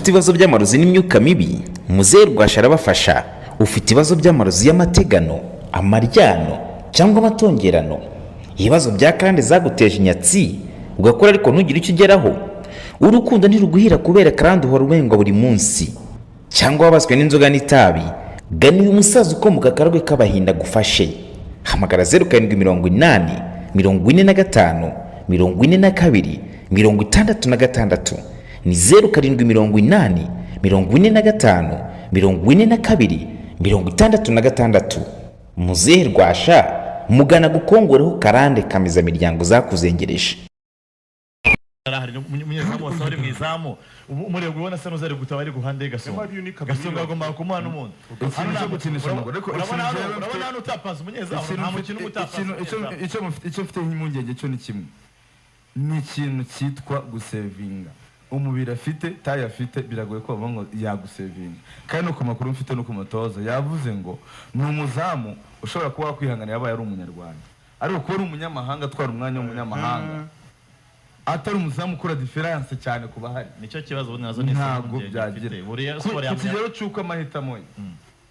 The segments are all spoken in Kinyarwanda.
Ufite ibibazo by'amarozi n'imyuka mibi, Muzehe Rwasha arabafasha. Ufite ibibazo by'amarozi y'amategano, amaryano cyangwa amatongerano, ibibazo bya karande zaguteje inyatsi ugakora ariko ntugire icyo ugeraho, urukundo ntiruguhira kubera karande uhora ubengwa buri munsi, cyangwa wabaswe n'inzoga n'itabi, gana uyu musaza ukomoka akarwe k'abahinda agufashe. Hamagara 0780 45 42 66. Ni 0780 45 42 66. Muzehe Rwasha, mugana gukongoreho karande kameza miryango zakuzengereje. Arahari umunyezamu wose wari mu izamu, ubu umurego ubona asa n'uzari gutaba ari guhande Gasongo. Nyamara iyo ni Kabila. Gasongo agomba kumuha n'umuntu. Ikintu cyo gukinisha amaguru, ariko Urabona ikintu hano, jewe urabona hano utapasa umunyezamu, ikintu nta mfite- mukino uba utapasa umunyezamu. Icyo mfite nk'impungenge cyo ni kimwe, ni ikintu cyitwa gusevinga. Umubiri afite, taille afite, biragoye ko bavuga ngo yagusevinga. Kandi no ku makuru mfite no ku mutoza yavuze ngo ni umuzamu ushobora kuba wakwihanganira yabaye ari Umunyarwanda, ariko kuba ari umunyamahanga, atwara umwanya w'umunyamahanga, atari umuzamu ukora différence cyane ku bahari. Nicyo kibazo ubundi nazo ni Ntabwo impungenge byagira mfite. Buriya ku siporo ku kigero cy'uko amahitamo ye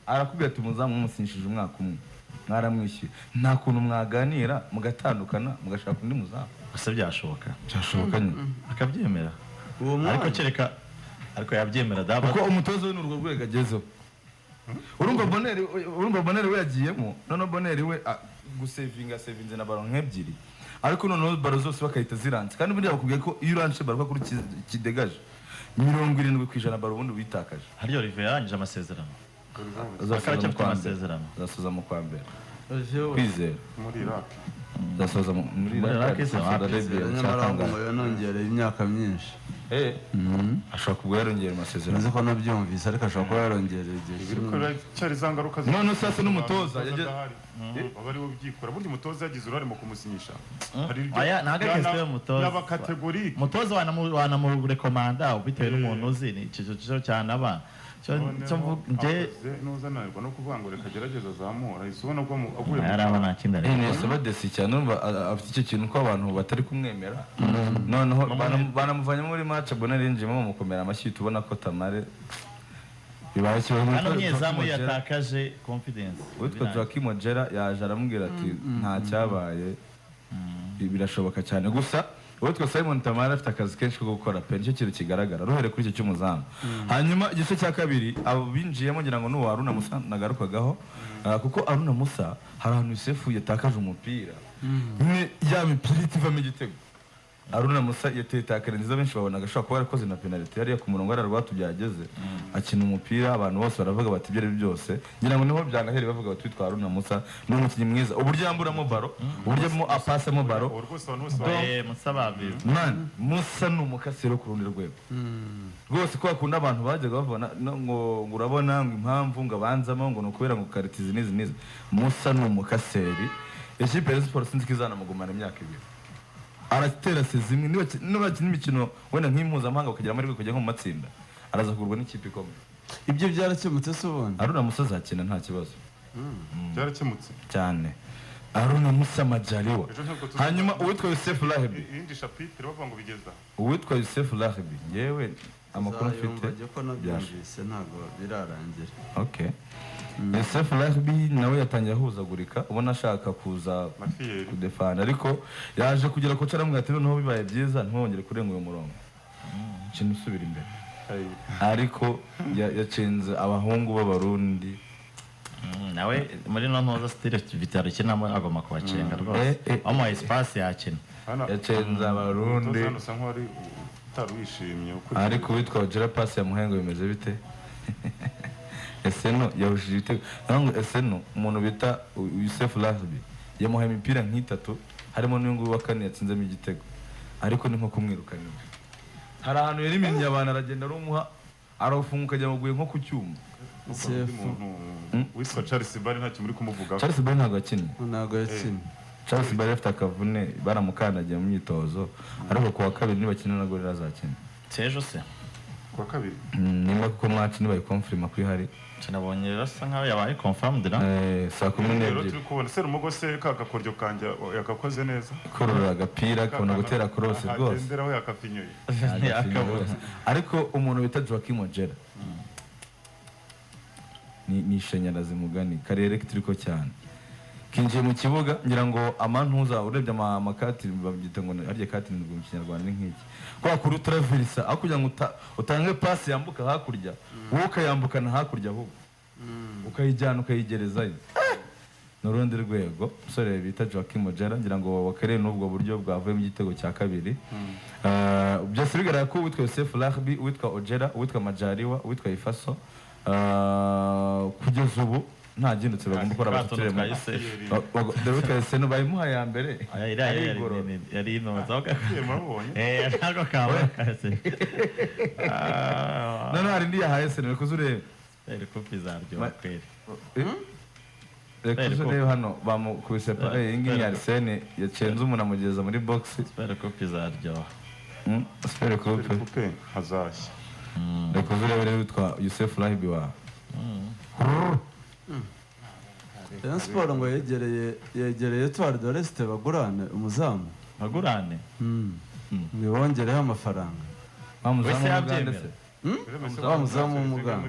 arakubwira ati: "Umuzamu mumusinyishije umwaka umwe, mwaramwishyuye, nta kuntu mwaganira mugatandukana mugashaka undi muzamu?" Gusa byashoboka? Byashoboka nyine. Akabyemera? Uwo Ariko mwanya kereka ariko yabyemera daba. Kuko umutoza we ni urwo rwego agezeho. Urumva Bonere we yagiyemo, noneho Bonere we gusevinga sevinze na ballon nk'ebyiri, ariko noneho ballon zose bakahita ziranze. Kandi buriya bakubwiye ko iyo uranshe ballon kuri kidegaje 70% ballon ubundi witakaje. Harya Olivier yarangije amasezerano? Azasoza mu Aracyafite kwa mbere. amasezerano. Azasoza mu kwa mbere. Olivier we. Kwizera. Muri Iraq. Azasoza muri Muri Iraq, Iraq se? Saudi Arabia. Nyamara ahubwo Cyatangaje. ngo yonongereye imyaka myinshi. Eh, ashobora kuba yarongera amasezerano. Nzi ko nabyumvise, ariko ashobora kuba yarongereye igihe Ibi ariko kinini. cyari za ngaruka None sasa n'umutoza Umutoza adahari. Aba ari we ubyikora. Burya umutoza yagize uruhare mu kumusinyisha. Hari ibyo- Aya, ntabwo ari question y'umutoza. Yaba catégorique. Umutoza wanamurekomanda bitewe n'umuntu uzi, ni icyo cyo cyanaba cyo nge. Ntuzananirwa no kuvuga ngo reka agerageze azamura, ahise ubona ko aguye mu Yari aho nta kindi Eh, ariko. ni saba desi cyane. Urumva afite icyo kintu ko abantu batari kumwemera. Noneho banamuvanyemo muri match, Bonere yinjiyemo bamukomera amashyi, tubona ko Tamare bibaye ikibazo. Hano umunyezamu yatakaje confidence. Uwitwa Joachim Ojera yaje aramubwira ati: "Nta cyabaye, birashoboka cyane." Gusa uwitwa Simon Tamara afite akazi kenshi ko gukora pe, nicyo kintu kigaragara ruhere kuri icyo cy'umuzamu. Hanyuma igice cya kabiri abo binjiyemo, ngira ngo n'uwo Haruna Musa nagarukagaho. Kuko Haruna Musa hari ahantu Yusefu yatakaje umupira nyine, ya mipira ihita ivamo igitego. Haruna Musa yateye tackle nziza, benshi babonaga ashobora kuba yarakoze na penalty hariya ku murongo hariya Rwatubyaye ageze akina umupira, abantu bose baravuga bati ibyo ari byo byose. Ngira ngo niho byanahereye bavuga bati witwa Haruna Musa ni umukinnyi mwiza, uburyo yamburamo ballon, uburyo apasamo ballon. Ubu rwose abantu bose Eh, Musa babizi. Man, Musa ni umukasiro ku rundi rwego rwose, ko bakunda abantu bajyaga bavuga ngo urabona ngo impamvu ngo abanzamo ngo ni ukubera ngo qualité izi n'izi n'izi. Musa ni umukaseri. Ikipe ya Rayon Sports sinzi ko izanamugumana imyaka 2, aratera sezi imwe. Niba bakina imikino wenda nk'impuzamahanga bakagira amahirwe kujya nko mu matsinda, araza kugurwa n'ikipe ikomeye. Ibyo byarakemutse se ubundi? Haruna Musa azakina nta kibazo. Byarakemutse. Cyane, Haruna Musa Majaliwa. Ejo ntabwo Hanyuma uwitwa Yusef Lahebi. Iyindi chapitre bavuga ngo bigeza. Uwitwa Yusef Lahebi, yewe amakuru mfite Uzayumva jye ko nabyumvise, ntabwo birarangira. Okay, Yusef Lahebi nawe yatangiye ahuzagurika, ubona ashaka kuza Mafiyeri. kudefanda, ariko yaje kugera ku aramubwira ati: "Noneho bibaye byiza ntiwongere kurenga uyu murongo, kina usubira imbere." Ariko yacenze abahungu b'Abarundi. Nawe muri no ntoza style Vital'O ikinamo agomba kubacenga rwose. Bamuhaye espace yakina. Hano Yacenze Abarundi. Umutoza hano usa nk'uwari utari wishimye ukurikije- Ariko uwitwa Ojera, pasi yamuhaye ngo bimeze bite? Eseno yahushije ibitego. Naho ngo Eseno, umuntu bita Yusef Lahbi yamuhaye imipira nk'itatu, harimo n'uyu nguyu wa kane yatsinzemo igitego, ariko ni nko kumwirukanisha. Hari ahantu yariminnye abantu, aragenda arumuha, arawufunga ukajya muguye nko ku cyuma. Undi muntu witwa Charles Bari ntacyo muri kumuvugaho. Charles Bari ntabwo yakinnye. Ntabwo yakinnye. Charles Bari afite akavune, baramukandagiye mu myitozo, ariko ku wa kabiri nibakina na Gorilla azakina. Sejo se? Kuwa kabiri. Nimba kuko match nibaye confirm ko ihari. Nabonye basa nkaho yabaye confirmed na saa 12. Rero turi kubona Serumogo se ka gakoryo kanjye yakakoze neza. Korora agapira kabona gutera cross rwose. Agenderaho yakafinyoye. Ariko umuntu bita Joaquim Ojera ni ishanyarazi mugani karere turiko cyane. Kinjiye mu kibuga ngira ngo amantuza urebye amakati babyita ngo harya kati mu Kinyarwanda ni nk'iki. Kwa kuri traversa aho kugira ngo utange pass yambuka hakurya, wowe ukayambukana hakurya ahubwo. Ukayijyana ukayigerezayo. N'urundi rwego umusore bita Joaquim Ojera ngira ngo wakereye n'ubwo buryo bwavuye mu gitego cya kabiri. Byose bigaragara ko uwitwa Yosef Rahbi, uwitwa Ojera, uwitwa Majaliwa, uwitwa Ifaso kugeza ubu nta gindutse bagomba gukora abaturire dore witwa Seno bayimuha ya mbere yari inoza ntabwo kabaye none hari indi yahaye Seno reka uzurebe kopi zaryo kweri reka uzurebe hano bamukubise iyi ngiyi ya Arsene yacenze umuntu amugeza muri box super kopi zaryo super kopi hazashya reka uzurebe rero witwa Yusuf Rahibi wa Rayon Sport ngo yegereye Etoile de l'Est bagurane umuzamu bagurane ngo bongereho amafaranga wa muzamu w'Umuganda se wa muzamu w'Umuganda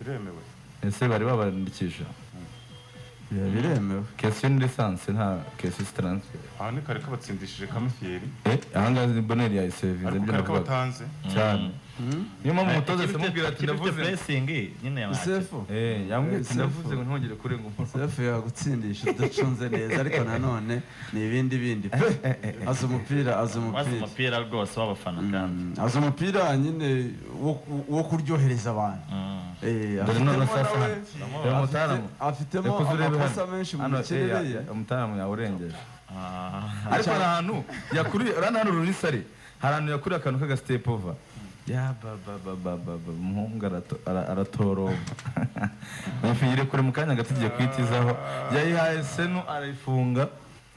biremewe ese bari babandikisha biremewe question ni licence nta question transfer aha ni kare kabatsindishije Kamifiyeri aha ngaha ni Bonheur ya isevinze nibyo navuga batanze cyane niyo mpamvu umutoza amubwira ati ndavuze pressing nyine Yusefu yambwiye ati ndavuze ngo ntongere kurenga umuntu Yusefu yagutsindisha udacunze neza ariko nanone ni ibindi bindi azi umupira azi umupira rwose w'abafana kandi azi umupira nyine wo kuryohereza abantu dore none sasa afitemo amakosa menshi mu mikinire ye umutaramu yawurengeje ariko hari ahantu yakuriye urabona hano rurisari hari ahantu yakuriye akantu k'aga step over ya ba umuhungu aratoroma mufiyire kure mu kanya gato igiye kwitizaho yayihaye Seno arayifunga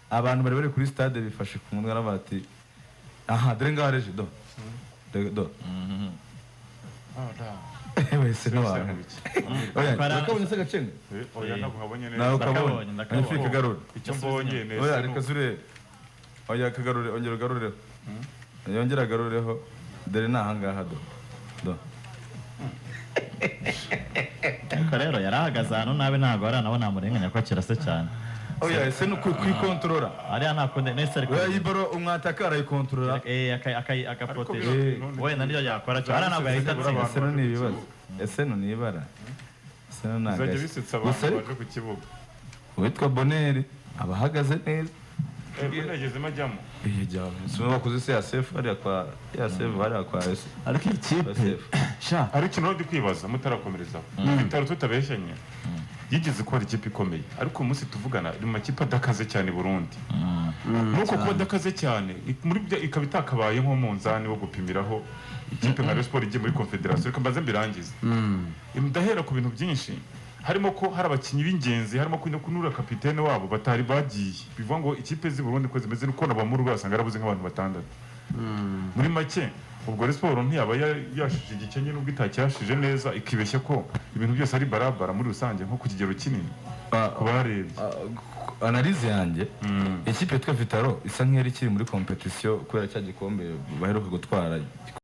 abantu bari bari kuri stade bifashe ku mutwe aravuga ati aha dore ngaho reje do do wese n'abantu oya nakabonye se gacenga oya ntabwo nkabonye neza nawe ukabonye nifike kagarura icyo mbonye neza oya reka zurebe oya kagarure ongera ugarureho yongera agarureho dore ni ahangaha do do ariko rero yarahagaze ahantu nabi ntabwo ari nabo namurenganya ko kirase cyane oya ese ni kwikontorora ariya nta kundi nese ariko oya ibaro umwataka arayikontorora akaproteje wenda niyo yakora cyane ariya ntabwo yahita atsinda ese ni ibibazo ese ni ibara ese ni bizajya agashya bisetsa abantu baje ku kibuga uwitwa Bonheur aba ahagaze neza nagezemo ajyamo si bakoze se ya sefu hariya kwa ya sefu hariya kwa ese ariko ikipe sha hari ikintu ndi kwibaza mutarakomerezaho ibitaro tutabeshyanye yigeze kuba ikipe ikomeye ariko umunsi tuvugana iri mu makipe adakaze cyane i Burundi nuko kuba adakaze cyane muri byo ikaba itakabaye nko mu nzani wo gupimiraho ikipe nka Rayon Sport igiye muri Confederation reka mbanze mbirangize ndahera ku bintu byinshi harimo ko hari abakinnyi b'ingenzi harimo ko kunura kapitene wabo batari bagiye bivuga ngo ikipe z'i Burundi ko zimeze nuko na bamuru basanga yarabuze nk'abantu batandatu muri make ubwo Rayon Sport ntiyaba yashije igikenye nubwo itacyashije neza ikibeshya ko ibintu byose ari barabara muri rusange nko ku kigero kinini ku barebye analize yanjye ikipe yitwa Vitaro isa nk'iyari ikiri muri competition kubera cya gikombe baheruka gutwara.